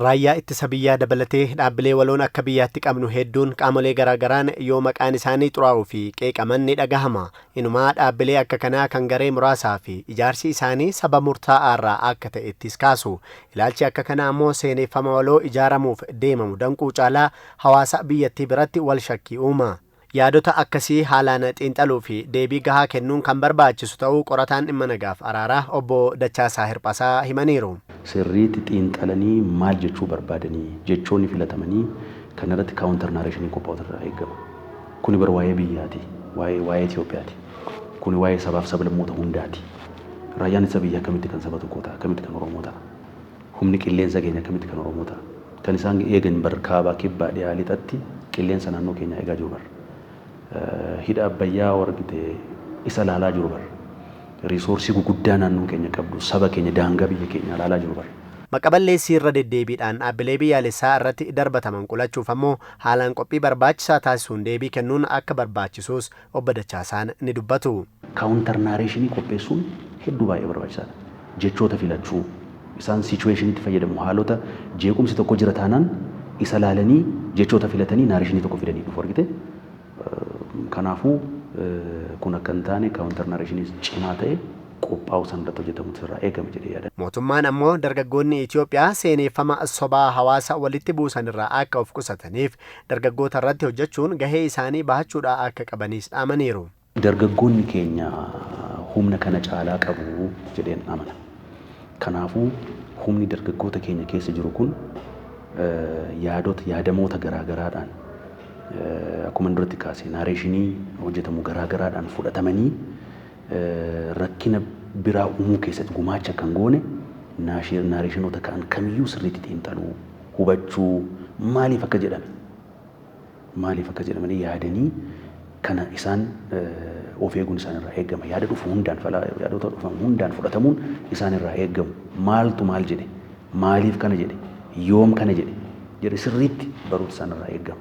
Raayyaa ittisa biyyaa dabalatee dhaabbilee waloon akka biyyaatti qabnu hedduun qaamolee garaagaraan yoo maqaan isaanii xuraa'uu fi qeeqaman ni dhagahama. Inumaa dhaabbilee akka kanaa kan garee muraasaa fi ijaarsi isaanii saba murtaa'aarraa akka ta'ettis kaasu. Ilaalchi akka kanaa ammoo seeneffama waloo ijaaramuuf deemamu danquu caalaa hawaasa biyyattii biratti wal shakkii uuma. Yaadota akkasii haalaan xiinxaluu fi deebii gahaa kennuun kan barbaachisu ta'uu qorataan dhimma nagaaf araaraa obbo Dachaasaa Hirphasaa himaniiru. Sirriitti xiinxalanii maal jechuu barbaadanii, jechoonni filatamanii kanarratti counter narration qophaa'utu irraa eegama. Kuni bar waa'ee biyyaati, waa'ee Itoophiyaati. Kuni waa'ee sabaaf sablammoota hundaati. Raayyaan ittisa biyyaa akkamitti kan saba tokkoo ta'a? Akkamitti kan Oromoo ta'a? Humni qilleensa keenya akkamitti kan Oromoo ta'a? Kan isaan eegan bar kaabaa, kibbaa, dhiyaa, lixatti qilleensa naannoo keenyaa eegaa jiru bar. Hidha Abbayyaa argite isa laalaa jiru bar. Resource guguddaa naannoon keenya qabdu, saba keenya, daangaa biyya keenyaa laalaa jiru bar. Maqaballeessii irra deddeebiidhaan dhaabbilee biyyaalessaa irratti darbataman qolachuuf ammoo haalaan qophii barbaachisaa taasisuun deebii kennuun akka barbaachisus obbo Dachaasaan ni dubbatu. Counter narration qopheessuun hedduu baay'ee barbaachisaadha. Jechoota filachuu, isaan situationitti fayyadamu, haalota jeequmsi tokko jira taanaan isa laalanii jechoota filatanii narration tokko fidanii dhufu argite. Kanaafuu kun akka hin taane counter narration cimaa ta'e qophaa'u san irratti hojjetamutu irraa eegama jedhee yaada. Mootummaan ammoo dargaggoonni Itoophiyaa seeneffama sobaa hawaasa walitti buusan irraa akka of qusataniif dargaggoota irratti hojjechuun gahee isaanii bahachuudhaa akka qabanis dhaamaniiru. Dargaggoonni keenya humna kana caalaa qabu jedheen amana. Kanaafuu humni dargaggoota keenya keessa jiru kun yaadota, yaadamoota garaagaraadhaan, akkuma duratti kaase, narration hojjetamu garaagaraadhaan fudhatamanii rakkina biraa uumuu keessatti gumaacha kan goone narrationoota ka'an kamiyyuu sirriitti xiinxaluu, hubachuu, maaliif akka jedhamanii yaadanii kana isaan of eeguun isaan irraa eegama. Yaada dhufu hundaan, yaadota dhufan hundaan fudhatamuun isaan irraa eegamu. Maaltu maal jedhe, maaliif kana jedhe, yoom kana jedhe jedhe sirriitti baruutu isaan irraa eegama.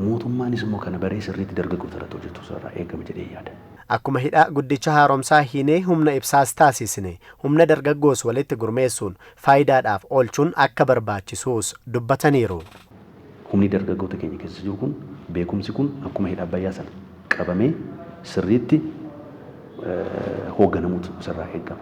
Mootummaanis immoo kana baree sirriitti dargaggoota irratti hojjetu irraa eegama jedhee yaada. Akkuma hidha guddicha haaromsaa hiinee humna ibsaas taasisne, humna dargaggoos walitti gurmeessuun faayidaadhaaf oolchuun akka barbaachisuus dubbataniiru. Humni dargaggoota keenya keessa jiru kun, beekumsi kun akkuma hidha Abbayyaa sana qabamee sirriitti hoogganamuutu isarraa eegama.